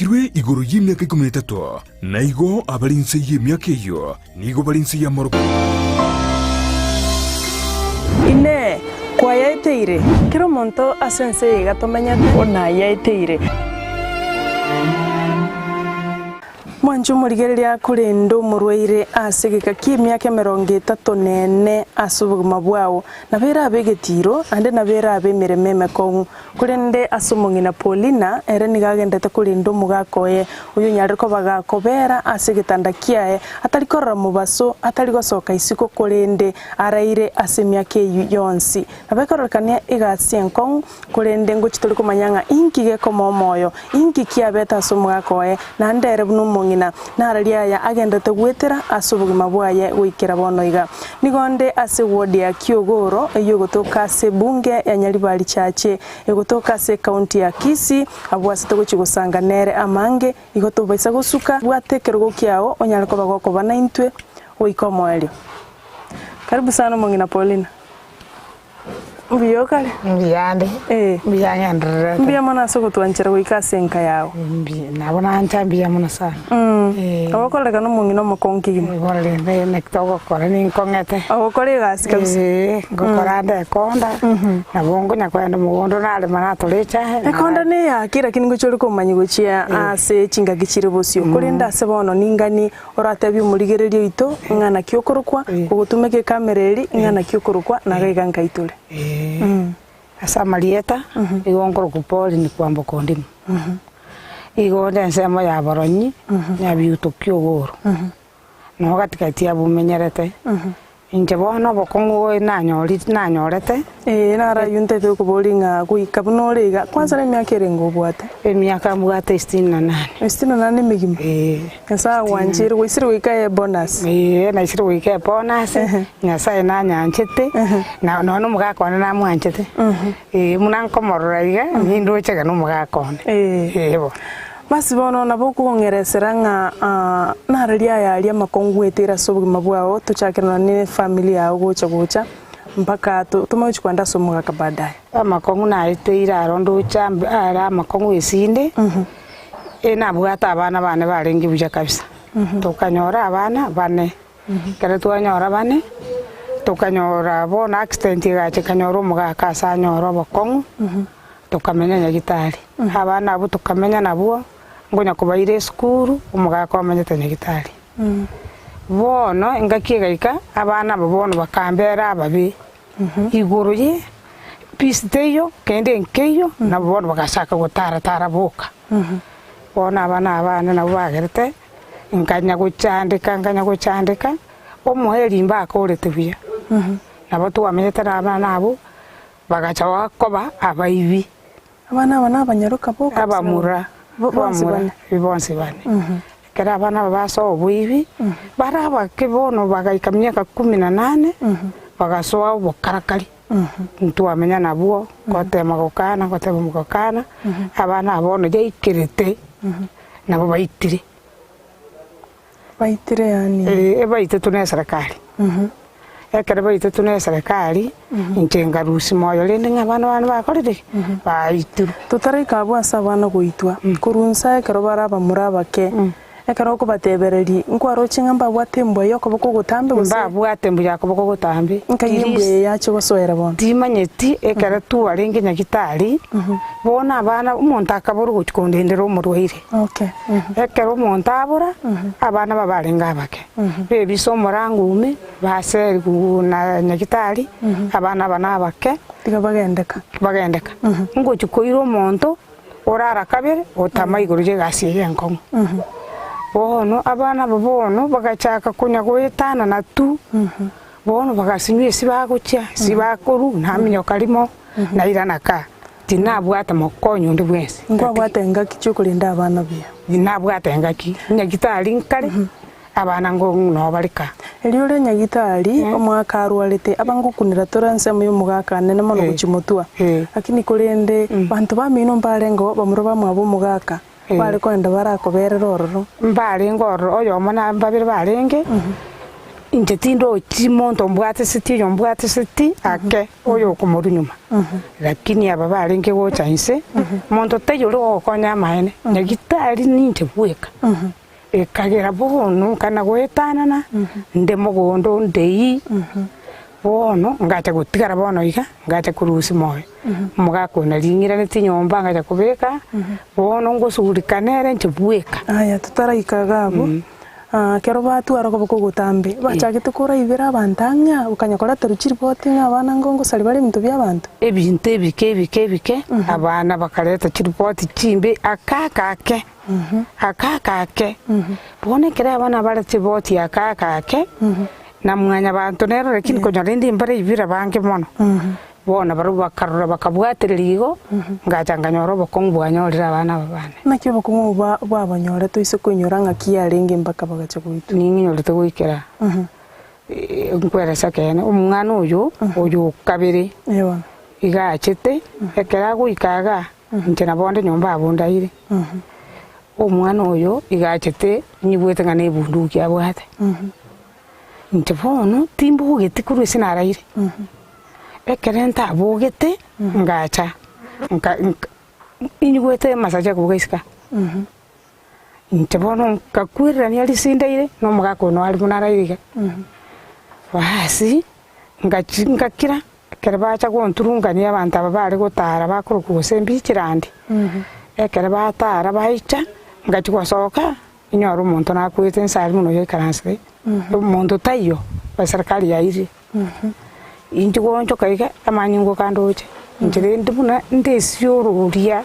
Kirwe igoro y'emiaka ikomi na etato, na igo abare inse y'emiaka eyio nigo bare inse y'amoroko. Inee! Kwayaeteire? Kera omonto ase ense eye iga tomenyete onayaeteire. Mwanche omorigereria korende omorwaire ase egeka ki'emiaka emerongo etato na ene ase obogima bwao, nabo erabe egetiiro, naende nabo erabe emeremo emekong'u. Korende ase omong'ina Paulina, ere nigo agendete korenda omogaka oye, oyonyarire koba gakobera ase egetanda kiaye, atari korora mobaso, atari gosoka isiko, korende araire ase emiaka eyio yonsi. Nabo ekororekania egasi enkong'u, korende ngochia tore komanya ng'a inki gekomoa omoyo, inki kiabete ase omogaka oye, naende ere buna omong'ina, nararie aya agenderete goetera ase obogima bwaye goikera bono iga. Nigo nde ase ward ya Kiogoro eyio egotoka ase ebunge ya Nyaribari Chache egotoka ase ecounty ya Kisii, abwo ase togochia gosanga nere amange, igo tobaisa gosuka, bwata ekerogo kiao onyare koba gokoba naintwe goika omoerio. Karibu sana omong'ina Paulina. Mbuya okare? Mbuya ande, Eh. mbuya ng'endererete. Mbuya mono ase ogotwanchera goika ase enka yao. Mbuya, nabo nancha mbuya mono sana. Eh. Ogokorekana omong'ina omokongu kegima. Bono rende naki togokora ninkong'ete. Ogokora egasi kabisa. Eh, ngokora ande ekonda, nabo nkonya kogenda mogondo narema natora echae. Ekonda neyaki lakini ngochia ore komanya gochia ase chingaki chire bosio. Korende ase bono ningani Oratebie omorigereria oito ng'a naki okorokwa, ogotumeka ekamera eri ng'a naki okorokwa, na iga iga nkaitore. Ase amarieta, igo nkorokwa Pauline Kwamboka Ondimo. Igo onde ensemo ya Boronyi, Nyabiuto Kiogoro. Noo gatigati abwo menyerete. Inche bono obokong'u obo nanyorire nanyorete. Ee, naro ayio ntete okoboria ng'a goika buna ore iga, kwanza nemiaka erenge obwate? Emiaka mbwate sitini na nane. Sitini na nane emegima? Ee. Nyasae agwancheire, gwaisire goika ebonus. Ee, naisire goika ebonus, Nyasae nanyanchete, na nonya omogaka one namwanchete, ee, buna nkomorora iga, nindoche iga nomogaka one. Ee. Ee bo. Basi bono nabo okong'eresera ng'a nararia aya aria amakong'u goetera ase obogima bwao, tochakere nonya ne efamiri yao gocha gocha mpaka tomanye gochia kogenda ase omogaka baadaye. Amakong'u naeteire aro ndoche ambe are amakong'u esinde, e nabwate abana bane barenge buya kabisa, tokanyora abana bane, ekero twanyora bane, tokanyora bono accident egacha ekanyora omogaka ase anyore obokong'u. Tokamenya Nyagitari. Abana abwo tokamenya nabwo, nkonya kobaira esukuru, omogaka omenyete Nyagitari. Bono engaki egaika, abana aba bono bakambera ababe, igoro ye peace teiyo, kende nkeiyo, nabo bono bagachaka gotara tara boka. Bono abana aba bane nabwo bagerete, nkanya gochandeka nkanya gochandeka, omoerio mbakorete buya. Nabo twamenyete na abana abwo. Bagacha koba abaibi. Abana aba nabanyaroka boka gose Abamura, bonsi abamura, bane? bonsi bane. Ekero abana aba basoa oboibi, bare abake bono bagaika miaka kumi na nane, bagasoa obokarakari. Ntwamenya nabwo, gotema gokana, gotema gokana, abana aba bono yaikerete, nabo baitire. Baitire yaani? Ee, baitetwe na eserekari. Ekero baitetwe na eserekari, inche nkarusia moyo rende ng'a abana bane bakorire ki? Baitirwe. Totaraika abwo ase abana goitwa, korwa inse ekero bare abamura abake, ekero okobatebereria, nkwaroche ng'a mbabwate embwa ya okoboko ogotambe gose? Mbabwate embwa ya okoboko ogotambe. Nkai embwa eye yache gosoera bono? Timanyeti ekero twarenge nyagitari, bono abana omonto akaborwa gochia kondendera omorwaire. Okay. Ekero omonto abora, abana babe barenge abake, bebisa omorango ime, baserigwe na nyagitari, abana aba nabake, Tiga bagendeka. bagendeka. Ngochia koira omonto orara kabere, otama igoro y'egasi eye enkong'u. Bono abana aba bono bagachaka konya goetanana tu, bono bagasinywa ase bagochia, ase bakorwa, naminyoka rimo, nairana kaa. Tinabwate mokonyi onde bwensi. Nkwabwate engaki chi'okorenda abana buya. Tinabwate engaki, nyagitari nkare, abana ngo noo bare kaa. Erio ore nyagitari, omogaka arwarete, aba ngokunera tore ensemo y'omogaka anene mono gochia motwa. Lakini korende banto bamino mbarengeo bamura bamwabo omogaka, bare kogenda barakoberera ororo. Mbarenge ororo, oyomo na mbabere barenge. Inche tindochi monto ombwateseti oyo ombwateseti ake oyo okomorua nyuma, lakini aba barenge gocha inse, monto taiyo ore gogokonya amaene, nyagitari ninche bweka. Ekagera bono nkana goetanana, nde mogondo ndei, bono ngacha gotigara bono iga, ngacha korusia moyo. Omogaka oyo nari ng'iraneti nyomba ngacha kobeka, bono ngosugurika nere inche bweka. Aya totaraika iga abwo, ekero batwara okoboko ogotambe, bachagete koraibera abanto ang'e okanya koreterwa chiripoti ng'a abana ngo ngosari bare ebinto bia abanto. Ebinto ebike ebike ebike, abana bakareta chiripoti chimbe aka aka ake. Aka ake, bono ekero abana bare chiboti aka ake, na mwanyabanto nero lakini konya rende mbare ibira bange mono, bono barabwo bakarora bakabwatereria igo, ngacha nkanyora obokong'u bwanyorire abana aba bane. Naki obokong'u obo bwabanyorete oise koinyora ng'aki yarenge mpaka bagacha goitwa? Ning'inyorete goikera nkweresa ekeene, omwana oyo, oyo okabere, iga achete, ekero agoika igaa, Inche nabo onde nyomba abwo ndaire, omwana oyo iga achete nyigwete ng'a nebunduki abwate. Inche bono timbogeti korwa ase naraire, ekero ntabogete ngacha nka nka inyigwete amasacha akobuga isiko aa. Inche bono nkakwererania risindaire na omogaka one are buna araire iga, basi ngachi ngakira. Ekero bacha gonturungania abanto aba bare gotara bakorokwa gose mbichirandi, ekero batara baicha, ngachia gosoka, inyore omonto nakwete inse aria buna oyo oikaransete, omonto taiyo, eserikari yairire. Inche goonchoka iga, amanyinga oka ndoche, inche rende buna ndesiororia,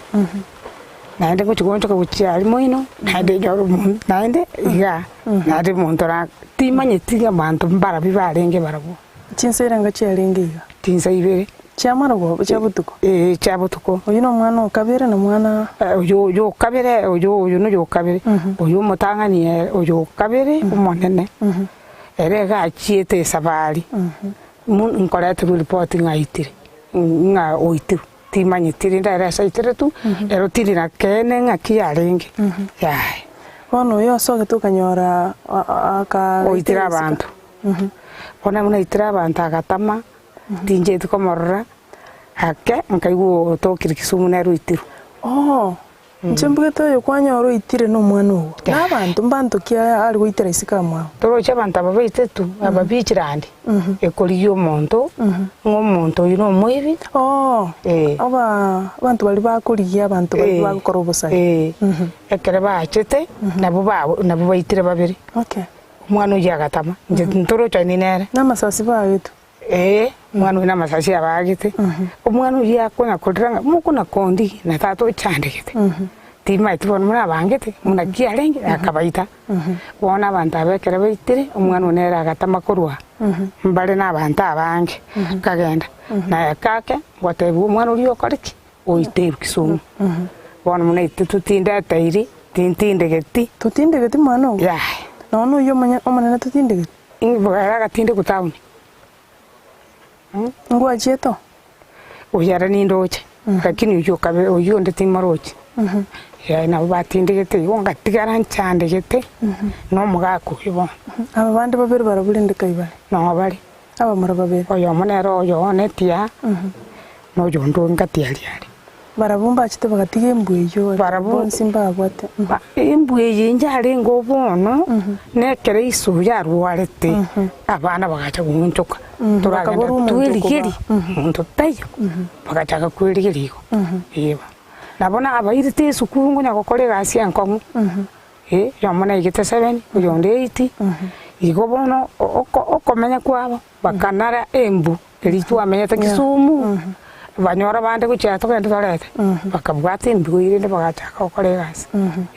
naende ngochia goonchoka gochia aria moino, naende nyore omonto naende igaa, naende omonto na timanyeti ng'a abanto mbarabwo barenge barabwo. Chinsa erenga chiarenge iga? Chinsa ibere. Chia marogoba, chia botuko? Ee, chia botuko. Oyio nomwana o kabere na mwana. Oyo oyo o kabere, oyo oyo noyo o kabere, oyo omotang'ani ere, oyo o kabere omonene, ere iga achiete esafari, mo nkoreterwa eripoti ng'a aitire, ng'a oitirwe, timanyeti rende ere ase aiteretwe, ero tindi na keene ng'aki yarenge, yaya. Bono oyo osogete okanyora aka. Oitire abanto. Bono buna aitire abanto agatama, tincheti komorora, ake nkaigwa otokire Kisumu nere oitirwe. Oo, inche mbugete oyo kwanyora oitire nomwana ogo, na abanto mbanto ki are goitera isiko amwabo? Toroche abanto aba baitetu, aba bichirandi, ekorigia omonto, ng'a omonto oyio nomoibi. Oo, aba abanto baria bakorigia abanto baria bagokora obosari. Ee, ekero bachete, nabwo ba nabwo baitire babere. Okay. Omwana oyio agatama, inche ntorochani nere. Namasasi baagetwe. Ee, omwana oyio namasasi abaagete. Omwana oyio akonya korera ng'a mokona kondi na tata ochandegete. Timaeti bono buna abangete, buna ki arenge, akabaita. Bono abanto aba ekero baitire, omwana one nere agatama korwa mbare na abanto abange, akagenda. Naye kake, ngotebiwa omwana oria okore ki? Oiteirwe Kisumu. Bono buna intwe totindeteiri, tintindegeti. Totindegeti mwana oo? Yaya. Nonya noyio omonye omonene totindegeti? Ere agatindekwa town. Ngwachiete oo? Oyio ere nindoche, lakini oyio okabe oyio onde timorochi. Yaya nabo batindegete igo ngatigara nchandegete, na omogaka oyio bono. Aba bande babere barabwo rende kai bare? Noo bare. Abamura babere. Oyomo nere oyo one tia, na oyonde o ngati aria are. Barabwo mbachete bagatiga embwa eyio, Barabwo- bonsi mbabwate. Ba- embwa eye inche arenge obono, na ekero iso yarwarete, abana bagacha goonchoka, toragenda Bakabora omonto twerigerie, okobaa. monto taiyo, bagachaka kwerigeria igo, eeh. Nabo nabairete esukuru nkonya gokora egasi enkong'u. Oyomo naigete seven, oyonde eight, igo bono okomenya kwabo bakanara embu eria twamenyete Kisumu, banyora bande gochia togende torete, bakabwata embu eywo rende bagachaka gokora egasi,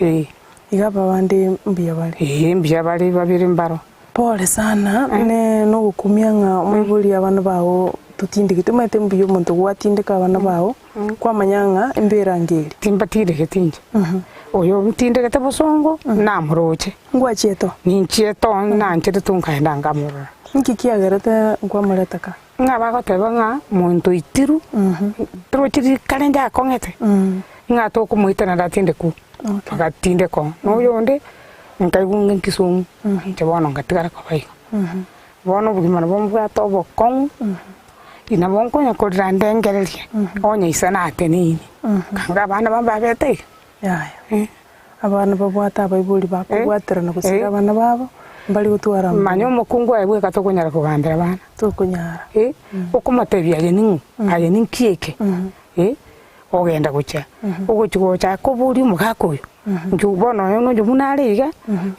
eh. Iga aba bande mbuya bare? Eeh mbuya bare babere mbaro. Pole sana, ne nogokumia ng'a omoibori abana bao totindegeti, omanyete mbuya omonto gwatindeka abana bao, Kwamanya ng'a embera ngeri. Timbatindegeti inche. Oyo ontindegete bosongo namoroche. Ngwachiete oo. Ninchiete oo nancherete nkaenda nkamorora. Nki kiagerete nkwamoreta ka? Ng'a bagoteba ng'a monto oitirwe, torochi rikare inche akong'ete, ng'a tokomoita naende atindekwe, agatindekwa oo. Na oyonde, nkaigwa ng'a nkisumu, inche bono ngatigara koba igo. Bono obogima nabo mbwate obokong'u, nabo nkonya korera ndengererie, onye ise nateneine, kanga abana bane babete iga. Yaya. Abana babwate abaibori bakobwaterana gose abana babo, mbari gotwara amang'ana. Manya omokungu aye bweka tokonyara kogambera abana. Tokonyara. Okomotebia aye ning'o? Aye ninki eke? Ogenda gochia, ogochia gocha akoboria omogaka oyo, inche bono oyo nonye buna are iga,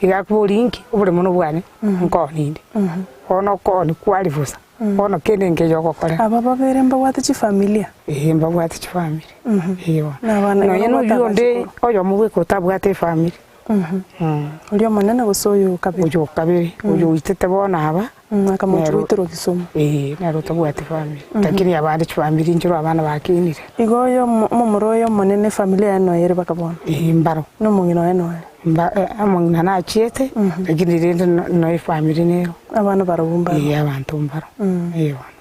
iga akoboria inki, oboremo nobwane, nkooni inde. Bono okooni kwari bosa, bono kende nkeiyo ogokora. Aba babere mbabwate chifamilia? Eeh mbabwate chifamiri, eeh bono. Na abana Nonye igo na babwate oyio onde, abachukuru? oyomo bweka otabwate efamiri. Oria omonene gose oyo o kabere? Oyo o kabere, oyo oitete bono aba, Akamochia nero goiterwa Kisumu. Eeh, nere otabwati famiri, lakini abande chifamiri nchirwe abana bakinire. Igo oyo omo- omomura oyo omonene efamiri yaye noyo ere baka bono? Eeh mbaro. Na omong'ina oye noyo? Mba omong'ina nachiete, lakini rende no- noyo efamiri nero. Abana barobwo mbaro? Eeh abanto mbaro, eeh bono.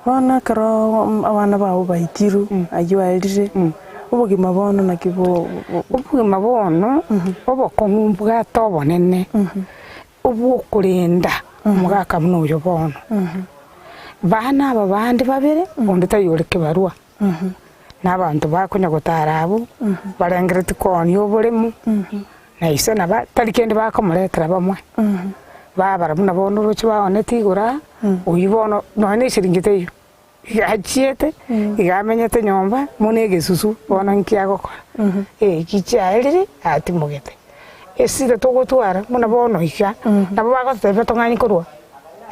Bono ekero abana bao baitirwe, ayio aerire, obogima bono naki bo. Obogima bono, obokong'u mbwate obonene, obwokorenda omogaka buna oyo bono. Bana aba bande babere, onde taiyo ore kebarua, na abanto bakonya gotara abwo, barengereretie koonia oboremo, na ise naba tari kende bakomoretera bamwe. Babara buna bono oroche baonetie igoro aa, oyio bono nonya na eshiringi teiyo, iga achiete, iga amenyete nyomba buna egesusu bono nki agokora? Eki chiaerire atimogete. Esira togotwara buna bono iga, nabo bagototebia tong'anye korwa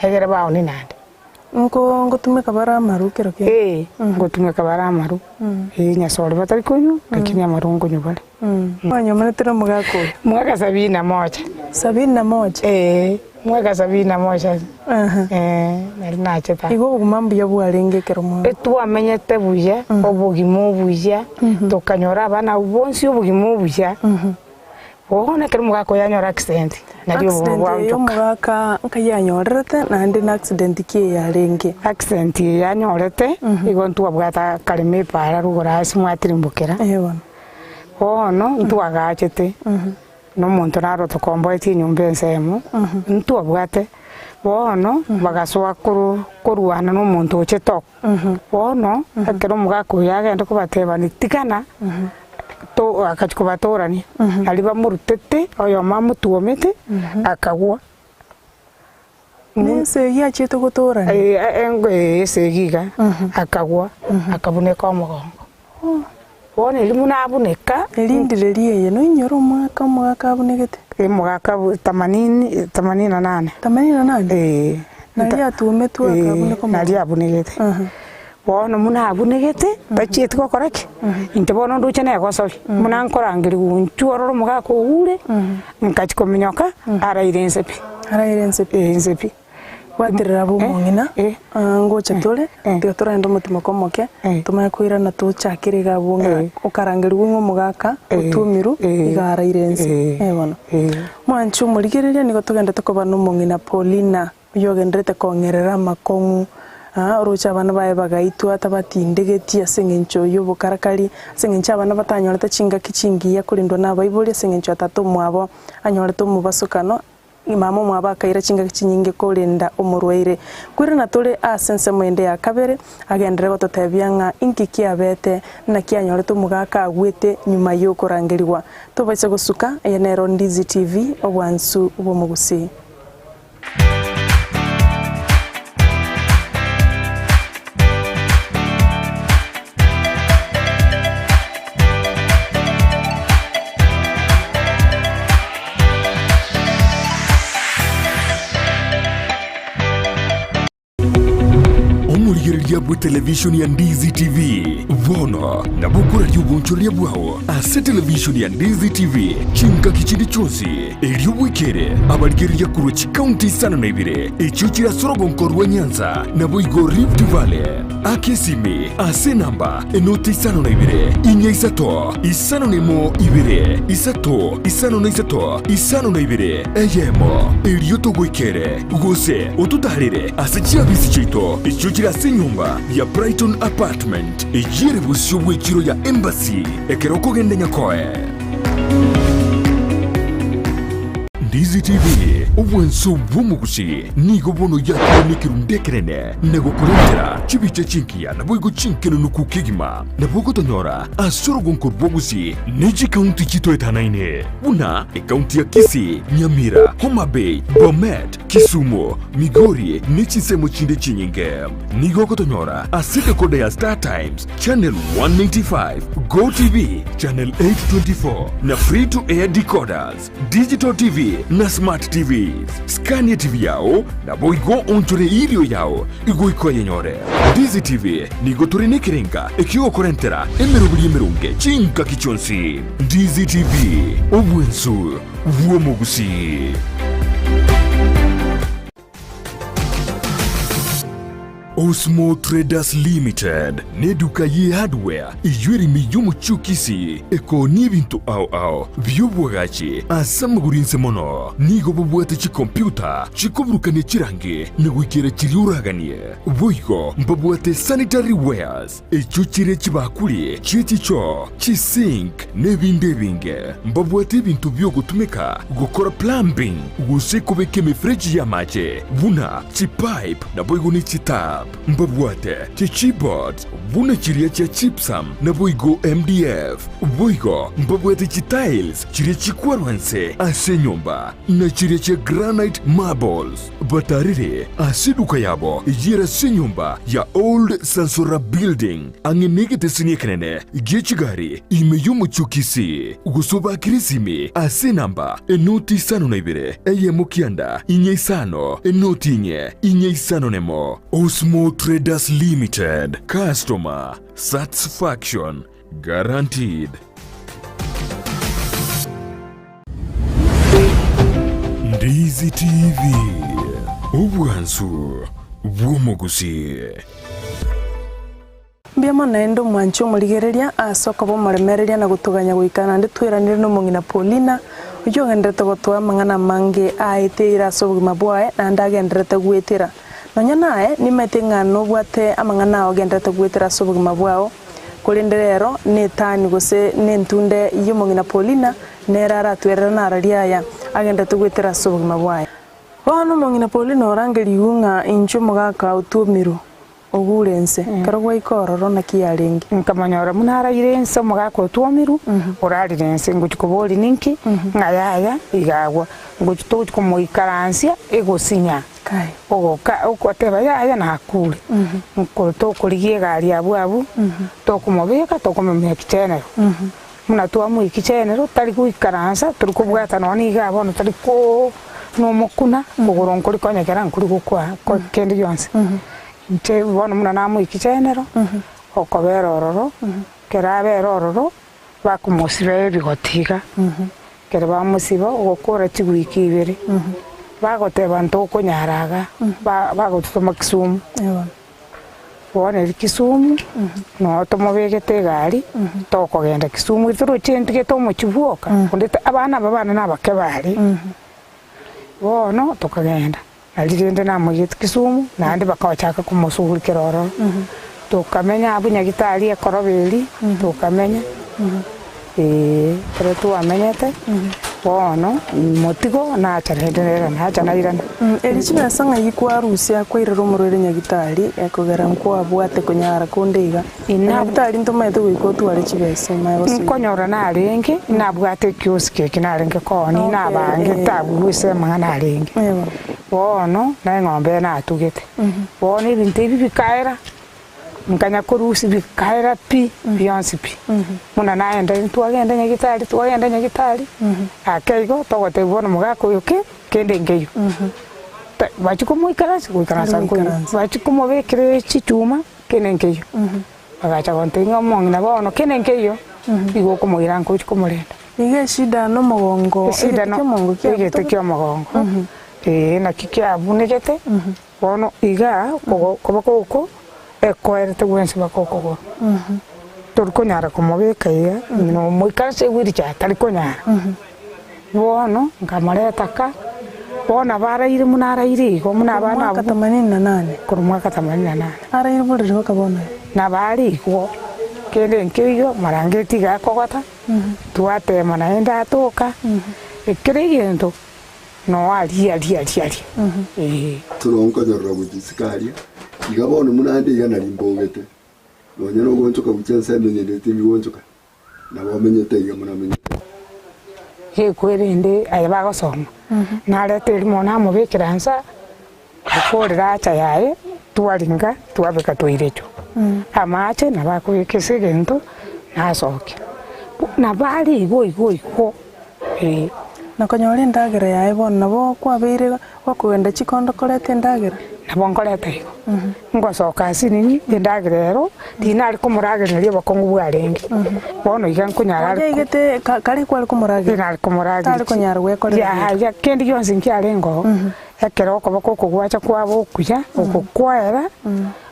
egere baonie naende. Nko ngotumeka bare amaru kero kende. Ee, ngotumeka bare amaru, ee nyasore batari konywa, lakini amaru nkonywa bare. Mwanyomanete na omogaka oyo? Mwaka sabini na moja. Sabini na moja? Ee, mwaka sabini na moja, ee, nari nachete aa. Igo obogima mbuya bwarenge ekero mwa. Etwamenyete buya, obogima obuya, tokanyora abana abwo bonsi obogima obuya. Bono ekero omogaka oyo anyora accident, nario obogima Accident eye bwaonchoka. omogaka nkai yanyorerete naende na accident ki eye yarenge? Accident eye yanyorete, igo ntwabwate akaremo epaara rogoro ase mwatirimbokera. Ee bono. Bono ntwagachete, na omonto naro otokomboetie enyomba ensemo, ntwabwate, bono bagasoa koro korwana na omonto ochete oko. Bono ekero omogaka oyo agenda kobatebania tigana, to agachia kobatorania, aria bamorutete, oyomo amotwomete, akagwa. Nense eyio achiete gotorania? Ee, esegi iga, akagwa, akabuneka omogongo. Bono erio buna abuneka. Erindire ri'eye noinyore omwaka omogaka abunegete? Omogaka bwe themanini, themanini na nane. Themanini na nane? Ee. Nario atuometwe akabuneka omogongo? Nario abunegete. Bono buna abunegete, tachieti gokora ki? Inche bono ndoche negosori, buna nkorangerigwa inchuo orore omogaka ogure, nkachia kominyoka, araire inse pi. Araire inse pi? Ee inse pi. Bwaterera abwo omong'ina, ngocha tore, tiga toragende omotimoko omoke, tomanye koirana tochakere iga abwo ng'a okarangerigwa ng'a omogaka otuomirwe, iga araire inse. Ee bono. Mwanche omorigereria nigo togendete koba na omong'ina Paulina. Oyio ogendererete kong'erera amakong'u, aa, oroche abana baye bagaitwa tabatindegeti ase engencho y'obokarakari, ase engencho abana batanyorete chingaki chingiya korendwa nabaibori, ase engencho ya tata omwabo anyorete omobasokano, mama omwabo akaira chingaki chinyinge korenda omorwaire. Kwerana tore ase ensemo ende ya kabere, agenderere gototebia ng'a inki kiabete, naki anyorete omogaka agwete nyuma y'okorangerigwa. Tobaisa gosuka, eye nero Ndizi TV, obwansu bw'omogusii. Omorigereria bw'etelevishoni ya Ndizi TV bono nabo okoraria obonchoreria bwao ase televishoni ya Ndizi TV chingaki chinde chionsi. Erio bwekere abarigereria korwa chikaunti isano na ibere echio chire ase orogonko rwa Nyanza, naboigo Rift Valley. Aka esimi ase enamba enoti isano na ibere, inya isato, isano na emo ibere, isato, isano na isato, isano na ibere, eyemo. Erio togoikere, gose ototaarere ase chiabisi chiaito echio chire ase enyomba ya Brighton Apartment, eyio ere bosio bw'echiro ya Embassy, ekero okogenda Nyakoe. Ndizi TV, obwanso bw'omogusi nigo bono yakire nekerundu ekenene na gokorentera chibicha chingiya naboigo chinkenenuku kegima. Nabo ogotonyora ase orogonko rw'ogusi ne chikaunti chitoetanaine buna ekaunti ya Kisii, Nyamira, Homa Bay, Bomet, Kisumu, Migori ne chinsemo chinde chinyinge. Nigo ogotonyora ase decoder ya Star Times, Channel 195, Go TV, Channel 824 na Free to Air decoders, Digital TV na Smart TVs. Skania TV yao naboigo onchore irio yao igoika oyenyore. Ndizi TV nigo tore nekerenga ekiogokorentera emeroberi emeronge chingaki chionsi. Ndizi TV, obwensu bw'omogusii. Osmo Traders Limited neduka ye hardware eyio ere ime y'omochie o Kisii ekoonia ebinto ao ao bi'obwagachi ase amagoro inse mono. Nigo bobwate chikompiuta chikoburukania chirangi na goikera chiria oraganie. Boigo mbabwate sanitary wares echio chire chibakuri chie chichoo, chisink na ebinde ebinge. Mbabwate ebinto bi'ogotumeka gokora plumbing gose kobeka emefereji y'amache buna chipipe naboigo ne chitap. Mbabwate chichipboards buna chiria chia gypsum naboigo MDF. Boigo mbabwate chitiles chiria chikwarwa nse ase enyomba na chiria chia granite marbles. Batarire ase eduka yabo eyio ere ase enyomba ya Old Sansora Building, ang'e negeteseni ekenene gie chigari ime y'omochie o Kisii, gose obakire esimi ase enamba enoti isano na ibere, eyemo kianda, inye isano, enoti inye, inye isano nemo. Osmo Traders Limited, Customer Satisfaction Guaranteed. Ndizi TV, obwansu bw'omogusii. Mbuya mono naende omwanchi omorigereria ase okoba omoremereria na gotoganya goika naende tweranire nomong'ina Paulina, oyio ogenderete gotoa amang'ana amange aeteire ase obogima bwaye naende agenderete goetera. Nonya naye nimaete ng'a nobwate amang'ana ao ogenderete goetera ase obogima bwao, Korende rero netani gose nentunde y'omong'ina Paulina nere aratwerere nararie aya agenderete goetera ase obogima bwaye. Bono omong'ina Paulina orangerigwe ng'a inchwe omogaka otuomirwe ogure ense, ekero gwaika ororo naki yarenge? Nkamonyora buna araire ense omogaka otuomirwe orarire ense, ngochia koboria ninki ng'a yaya iga agwa, ngochia togochia komoikaransia egosinya. Ogoka ogoteba yaya nakure, nko tokorigia egari abwo abwo, tokomobeka tokomomia kichenero. Buna twamoikia kichenero tari goikaransa tori kobwata nonya niga bono tari koo nomokuna kogoro nkori konyekera nkori gokwa ko kende gionsi. Inche bono buna namoikia kichenero, okobera ororo, ekero abera ororo, bakomosiba ebigoti iga. Ekero bamosiba ogokora chiwiki ibere, bagoteba ntokonyara iga, bagototoma Kisumu. Bono erio Kisumu, noo tomobegete egari, tokogenda Kisumu toroche ntigete omochie bwoka, onde abana aba bane nabake bare. Bono tokagenda, nari rende namoigete Kisumu, naende bakagochaka komosugurikera ororo. Tokamenya abwo Nyagitari ekoroba eria, tokamenya, eh, ekero twamenyete, bono motigo nacha naende nere nacha nairana. Erio chibesa ng'ai kwarusia kwairera omorwaire Nyagitari ekogera nkwabwate konyara konde iga? Nyagitari ntomaete goika otware chibesa omanye gosoyia. Nkonyora narenge, nabwate ekioski eki narenge koonia, nabangete abwo ase amang'ana arenge. Bono, na eng'ombe eye natugete. Bono ebinto ebi bikaera, nkanya korusia bikaera pi, bionsi pi. Buna naenda twagenda nyagitari, twagenda nyagitari, ake igo togotebia bono omogaka oyo ki, kende nkeiyo. Bachia komoikaransa, goikaransa nkoiyo, bachia komobekera chichuma, kende nkeiyo. Bagacha gontebia ng'a omong'ina bono kende nkeiyo, igo okomoira nkochi komorenda. Iga eshida nomogongo, Eshida egete ki'omongo egete kiabutoka. ki'omogongo, ee naki kiabunegete, bono iga kogo koboko oko ekoerete bwensi mpaka okogoro. Tori konyara komobeka iga, nomoikaranse ewheelchair tari konyara. Bono nkamoreta ka, bono nabo araire buna araire igo, buna abana Mwaka abwo themanini na nane. korwa mwaka themanini na nane. Araire borere mpaka bono iga. Nabo are igo, kende nkeiyo, marangeti iga akogota, twateema naende atoka, ekero egento. Noo aria aria aria aria ee. Toro nkonyorora gochia isiko aria, iga bono buna ande iga nari mbogete, nonya nogoonchoka gochia ensemo eyende tindi goonchoka, nabo omenyete iga buna amenyete. Gekwerende aye bagosoma, narete erimo namobekera nsa, okorera acha yaye, twaringa twabeka toirecho. Amache nabo akobeka ase egento, nasokia. Nabo are igo igo igo, eh. Na konyora endagera yaye bono nabo kwabeire gokogenda chikondo koreta endagera? Nabo nkoreta igo. Ngosoka ase nini, endagera ero, tinare komoragereria obokong'u bwarenge. Bono iga nkonyara are Konya aigete ka- kare kware komoragereria? Tinare komoragereria. Tare konyara gwekorera gento. Yaya, kende gionsi nkiarenge oo, ekero okoboko okogwacha kwaba okuya, okokwaera,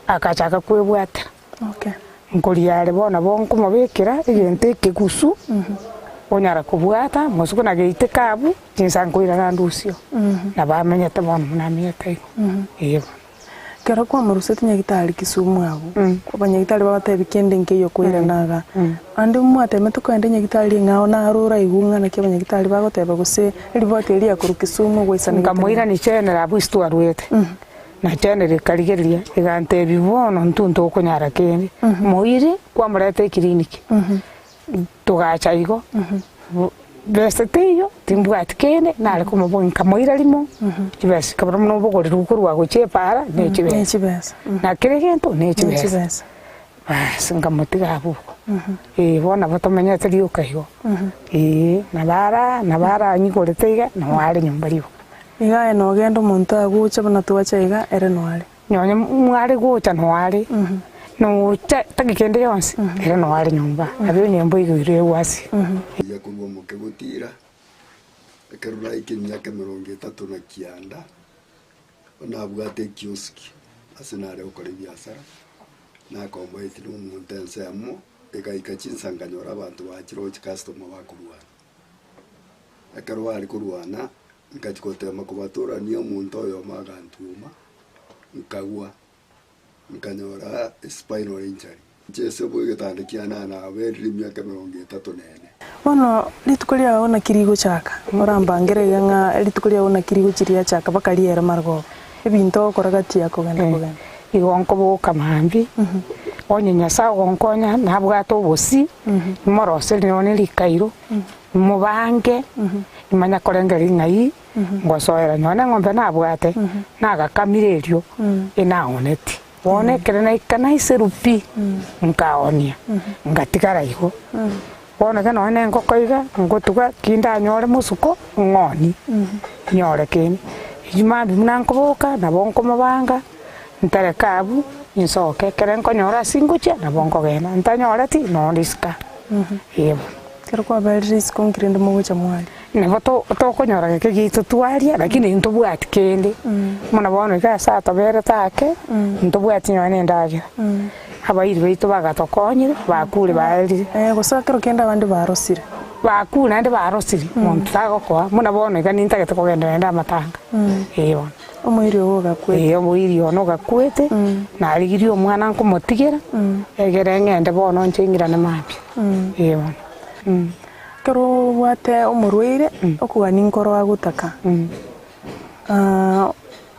agachaka kwebwatera. Okay. Nkoria are bono nabo nkomobekera egento ekegusu, onyara kobwata, mosuku na geiteka abwo, chinsa nkoirana ndusio. Nabo amenyete bono buna amenyete igo, eh bono. Ekero kwamorusetie nyagitari Kisumu abwo, abanyagitari bagotebi kende nkeiyo koirana igaa, naende mwatemete kogenda nyagitari eng'ao naro oraigwe ng'a naki abanyagitari bagoteba gose eripoti eria ya korwa Kisumu gwaisanegete. Nkamoirania general abwo ase twarwete. Na general ekarigereria egantebia bono intwe ntokonyara kende, moire kwamoreta ekiriniki, togacha igo, besa teiyo timbwati kende nare komoboria nkamoira rimo, chibesa chikabora buna obogoreru korwa gochia epaara ne chibesa, Ne chibesa. na kera egento ne Ne chibesa. chibesa. Baas nkamotiga abwo igo, eh bono nabo tomenyete rioka igo, eh nabo ara nabo aranyigorete iga noo are nyomba rioka. Iga aye nogenda omonto agocha buna twacha iga, ere noare. Nonya mware gocha noare, nocha tari kende gionsi, ere noare nyomba, nabo enyomba igoirwe egwasi. Eria korwa omoke gotiira, ekero naika emiaka emerongo etato na kianda, nabwate ekioski ase nare gokora ebiasara, nakomboeti na omonto ensemo, egaika chinsa nkanyora abanto bachire gochia customer bakorwana. Ekero bare korwana, nkachia gotema kobatorania omonto oyomo agantwoma, nkagwa, nkanyora espinal injury. Inche ase egetanda kiane aa naberire emiaka emerongo etato na ene. Bono rituko riao naki rigochaka? Orambangere iga ng'a rituko riao naki rigochia riachaka mpaka riere marogoba, ebinto ogokora gati ya kogenda kogenda. Igo nkoboka mambia, onye Nyasae ogonkonya nabwate obosie, nimoroserie nonye ne rikairo, Mobange, imanya korengereria ng'ai ngosoera nonya neng'ombe nabwate, nagakamire erio, enaonetie. Bono ekero naika naiserwa pi, nkaonia, ngatigara igo. Bono iga nonya nengoko iga, ngotuga ki ndanyore mosuko, ng'onie, nyore kende. Erio mambia buna nkoboka, nabo nkomobanga, ntereke abwo, nsoke. Ekero nkonyora ase ngochia, nabo nkogenda, ntanyoreti, nonde isiko aa, eh bono. Ekero kwaberire isiko nki rende mogocha mwaria? Nabo to tokonyora geke giaito twaria, lakini ntobwati kende, buna bono iga ase atoberete ake, ntobwati nonya na endagera. Abairi baito bagatokonyire, bakure baerire. Gose ekero kende abande barosire. Bakure naende barosire, monto tagokoa, buna bono iga nintagete kogenda naende amatanga, eh bono. Omoiri ogo ogakwete. Ee, omoiri one ogakwete, narigirie omwana nkomotigera, egere ng'ende bono inche ng'irane mambia. Ee bono. Ekero obwate omorwaire, okogania nkoro agotaka,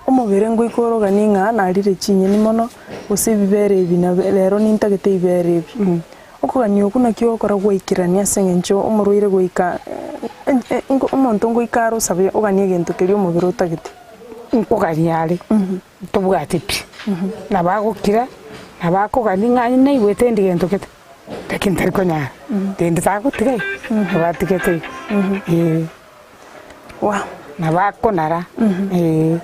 omobere ngoika oroganie ng'a narire chinyeni mono, gose ebibere ebi na rero nintagete ebibere ebi. Okogania okwo nakio ogokora gwaikerania ase eng'encho omorwaire goika omonto ngoika are osabe oganie egento keria omobere otagete. Nkogania are, tobwati pi, nabo agokira, nabo akogania ng'a aye naigwete endi gento gete, lakini tari konyara, rende tagotiga igo, nabo atigete igo, eh. Wow. Nabo akonara, eh,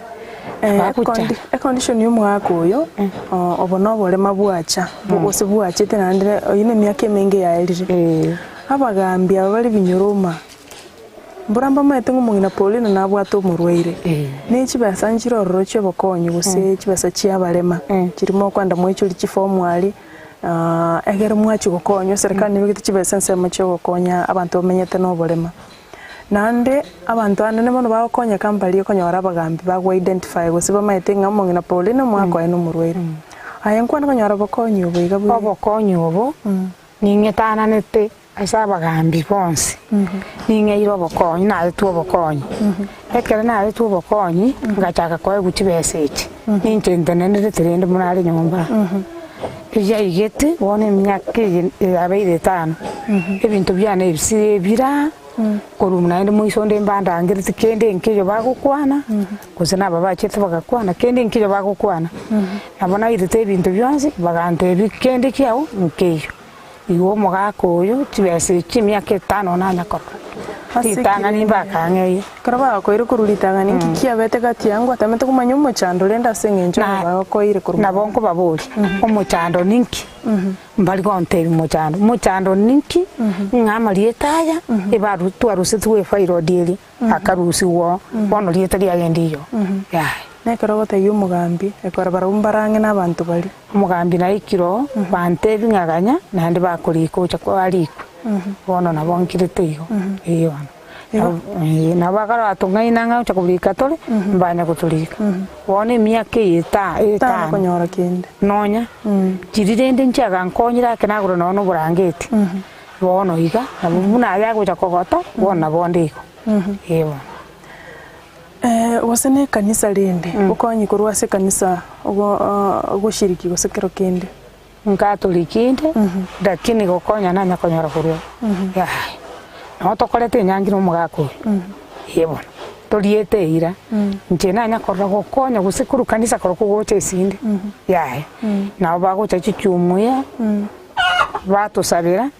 nabo agocha. Econdition ya omogaka oyo, obo noborema bwacha, gose bwachete naende oyio na emiaka emenge yaerire. Abagambi aba bare binyoroma, mbora mbamaete ng'a omong'ina Paulina nabwate omorwaire, ne chibesa nchire ororo chiobokonyi gose chibesa chiabarema, chiria mokoenda mwaichoria chifomu aria, egere mwachia gokonywa, eserekari nebegete chibesa ensemo chiogokonya abanto bamenyete na oborema. Naende abanto anene mono bagokonyeka mbaria okonyora abagambi bago identify gose bamaete ng'a omong'ina Pauline omwaka oye nomorwaire. Aye nkwane konyora obokonyi obo iga bwe. Obokonyi obo ning'etananete. Ase abagambi bonsi ning'eire obokonyi, naetwe obokonyi. Ekero naetwe obokonyi, ngachaka koegwa chibesa echi, ninche ntenenerete rende buna are nyomba. Eyaigete bono emiaka eye yabeire etano, ebinto biane ebisire ebira, korwa naende moiso onde mbandangereti kende nkeiyo bagokwana, gose naba bachete bagakwana, kende nkeiyo bagokwana. Nabo nairete ebinto bionsi, bagantebia kende kiago nkeiyo. Igo omogaka oyo chibesa echi chi'emiaka etano nanya korora Ase ritang'ani ekirende. mpaka ang'e. Ekero bagakoire korwa ritang'ani, nki kiabete gati yao ngwatemete komanya omochando rende ase eng'encho Na- onye bagakoire korwa Nabo magega? nkobaboria, omochando ninki? Mbari gontebia mochando, mochando ninki? Ng'a amarieta aya ebaru twarusetigwe efairodi eria, akarusigwa oo, bono rieta riaye ndiyo, yaya. Na ekero ogotebia omogambi, ekero barabwo mbarang'e nabanto baria. Omogambi naikire oo, bantebie ng'a ganya, naende bakorika ocha kwarikwe, bono nabo nkirete igo, ee bono. Ee, nabo bakarora tong'aina ng'a ocha korika tore, mbanya gotorika. Bono emiaka eye eta Tana etano, konyora kende. nonya, chiria rende nchiagankonyire ake nagora nonya na oborangeti, bono iga, nabo buna aye agocha kogota, bono nabo onde igo, ee bono. Gose nekanisa rende, okonye korwa ase ekanisa ogoshiriki gose kero kende. Nkatoriki inde, lakini gokonya nanya konyora korwa yaya. Nabo tokorete enyangi na omogaka oyo, ee bono, toriete eira, inche nanya korora gokonya gose korwa kanisa korokwo gocha esinde, yaya. Nabo bagocha chichumuiya, batosabera,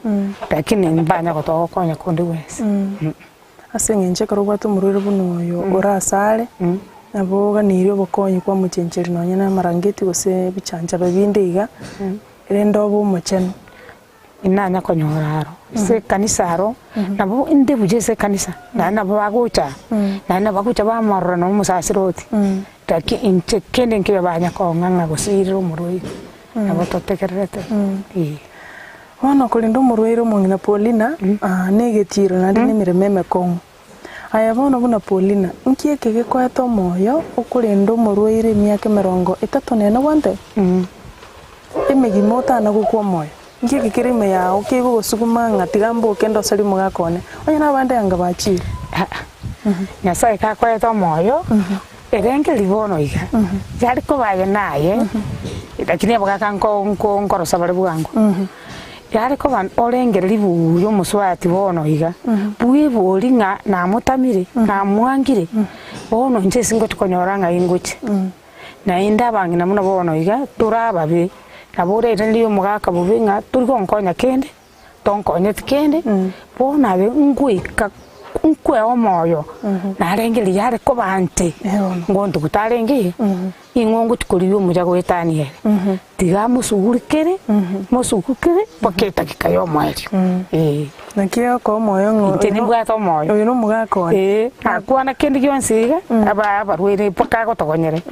lakini mbanya gotoa gokonya konde gwensi. Ase engencho ekero obwate omorwaire buna oyo ore asare, nabo oganeirie obokonyi kwamochencheria nonye na amarangeti gose ebichanchabe binde iga, rende obe omochenu. Inanya konyora aro ase ekanisa aro, nabo inde buya ase ekanisa, naende nabo bagocha, naende nabo bagocha bamorora na omosasiroti, lakini inche kende nkeiyo banya kong'a ng'a gose irire omorwaire, nabo totegererete, eh. Bono korende omorwaire omong'ina Paulina negetiiro naende nemeremo emekong'u. Aye bono buna Paulina, nki eke gekoete omoyo okorenda omorwaire emiaka emerongo etato nene gwantebia? Emegima otana gokwa omoyo, nki eke kere ime yao kegogosuguma ng'a tiga mboke ndoserie omogaka one, onye nabande anga bachiire? Nyasae kakoete omoyo, Erengererio bono iga, yare koba aye naye, lakini abagaka nko nko nkorosa bare bwango. Yare koba orengereria buya omoswati bono iga, bwebori ng'a namotamire, namwangire, bono inche ase ngochia konyora ng'ai ngochia. Naende abang'ina buna bono iga, tore ababe, nabo orairanerie omogaka bobe ng'a tori gonkonya kende. Tonkonyeti kende, bono aye ngoika nkwee omoyo, narenge riria are koba nte, ngontuguta arenge ing'o ngochia korigia omuya goetania ere, tiga amosugurikere, mosugukere mpaka edakika ya omoerio, eh. Naki egokoa omoyo ng'a Inche nimbwate omoyo. oyo nomogaka one. Ee, nakwana kende gionsi iga, aba abarwaire mpaka agotogonyere.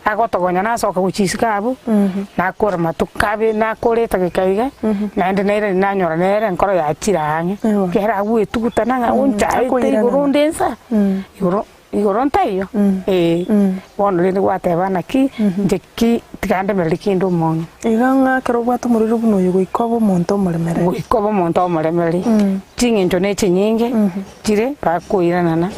Agotogonya nasoka gochia isiko abwo, nakora matuko abe nakora etageka iga, naende nere nanyora nere enkoro yachire ang'e, ekiagera agwetugutana ng'a onchaete Akoiranana. igoro onde nsa, igoro igoro ntaiyo, eh. Bono rende gwateba naki, inche ki tiga ndemereri kende omong'ina. Iga ng'a ekero obwate omorwaire buna oyo goika obe omonto omoremereri. Goika obe omonto omoremereri, ching'encho ne chinyinge, chire bakoiranana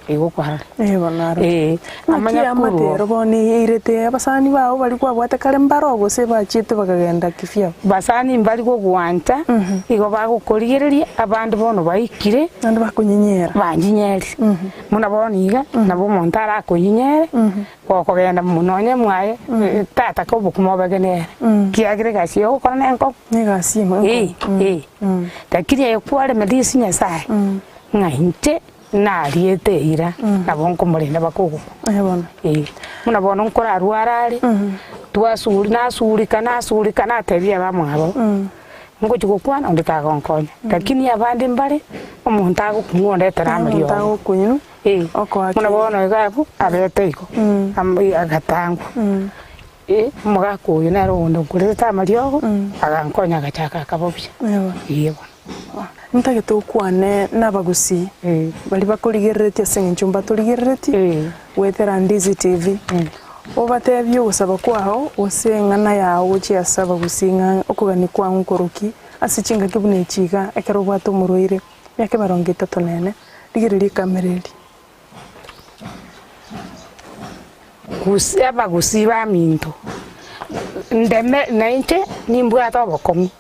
igo kwarora. Eh, bono aro. Eh, Ng'aki amanya eamate korwa ero bono eirete abasani bao baria kwabwate kare mbaro gose bachiete bakagenda kivyabo? Basani mbari gogwancha, igo bagokorigereria, abande bono baikire, Naende bakonyinyera. banyinyeri. Buna bono iga, nabo omonto arakonyinyere, gokogenda nonye mwaye, tataka obokima obeke nere, ekiagera egasi eye ogokora nenkong'u. Negasi emo Eh, enkong'u. eh. Lakini aye kwaremereria ase Nyasaye, ng'a inche nariete eira, nabo nkomorenda mpaka ogokwa. Eh bono. Eh, buna bono nkorarware are, twasuri nasurika nasurika natebia abamwabo, ngochia gokwana onde tagonkonya, lakini abande mbare, omonto agokung'wa ondetera Omonto amariogo. agokonywa, Eh, okoa buna kende. bono iga abwo, abete igo, am- agatangwa. Omogaka oyo nere onde nkorerete amariogo, agankonya agachaka akabobia. Ee bono. Ntagete okwane nabagusii baria bakorigereretie ase eng'encho mbatorigereretie goetera Ndizi TV. Obatebie ogosaba kwao gose eng'ana yao gochia ase abagusii ng'a okogania kwao nkoroki. Ase chingaki buna echi iga, ekero obwate omorwaire, emiaka 34, rigereria ekamera eria. Gusii abagusii baminto, ndeme nainche nimbwate obokong'u,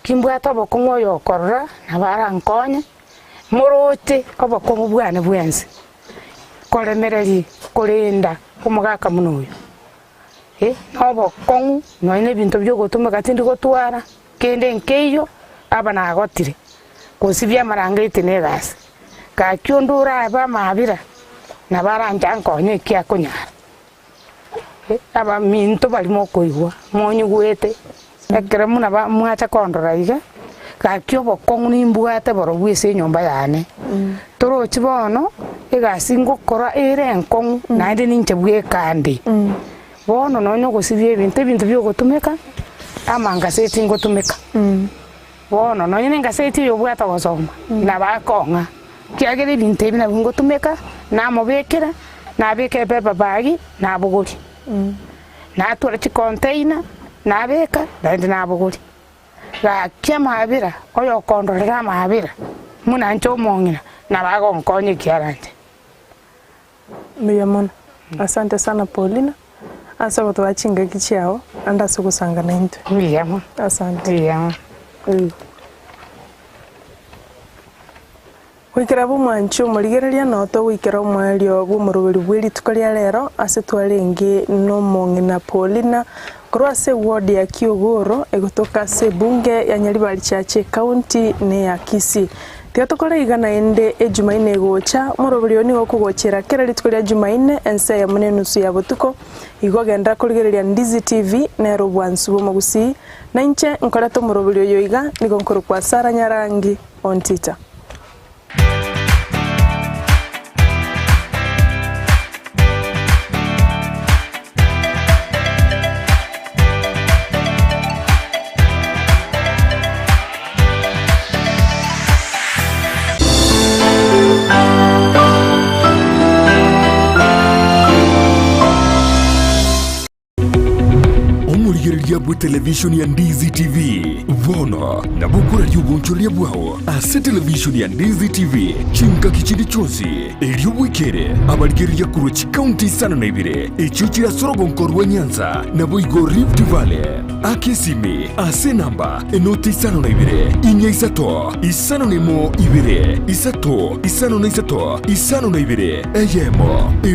kimbwate obokong'u oyo okorora nabo arankonye, moroche obokong'u bwane bwensi, koremereria korenda omogaka buna oyo, eh, na obokong'u nonye na ebinto bia ogotumeka tindi gotwara, kende nkeiyo, aba nagotire, gosibia amarangeti na egasi. Gaki onde orabe amaabera, nabo aranche ankonye eki akonyara. Abaminto baria mokoigwa, monyigwete, ekero buna ba mwacha kondora iga, gaki obokong'u nimbwate borobwo ase enyomba yane. Torochi bono, egasi ngokora ere enkong'u naende ninche bweka nde. Bono nonya ogosibia ebinto, ebinto bia ogotumeka, amangaseti ngotumeka. Bono nonya nengaseti eye obwate ogosoma, nabo akong'a, ekiagera ebinto ebi nabio ngotumeka, namobekera, nabeka epaper bag, nabogoria. Natwara chicontainer, nabeka, naende nabogoria. Gaki amaabera, oyokondorera amaabera, buna inche omong'ina, nabo agonkonya ekiagera inche. Mbuya mono. Asante sana Paulina, ase ogotoa chingaki chiao naende ase ogosanga naintwe. Mbuya mono. Asante. Mbuya mono. Goikera bw'omwanchi omorigereria nao togoikera omoerio bw'omoroberi bwe rituko ria rero ase twarenge nomong'ina Paulina korwa ase eward ya Kiogoro egotoka ase ebunge ya Nyaribari Church ecounty ne ya Kisii. Tiga tokore iga naende Ejumaine egocha, omoroberi oyo nigo okogochera kera rituko ria Jumaine ensa eyemo na enusu ya botuko. Igo genderera korigereria Ndizi TV, nero obwansu bw'omogusii. Na inche nkorete omoroberi oyo iga, nigo nkorokwa Sarah Nyarangi Ontita. Omorigereria bw'etelevishoni ya Ndizi TV bono nabo okoraria obonchoreria bwao ase televishoni ya Ndizi TV chingaki chinde chionsi, erio bwekere abarigereria korwa chikaunti isano na ibere echio chire ase orogonko rwa Nyanza naboigo Rift Valley. Aka esimi ase enamba enoti 52 4 5 01 2 3 53 52 1.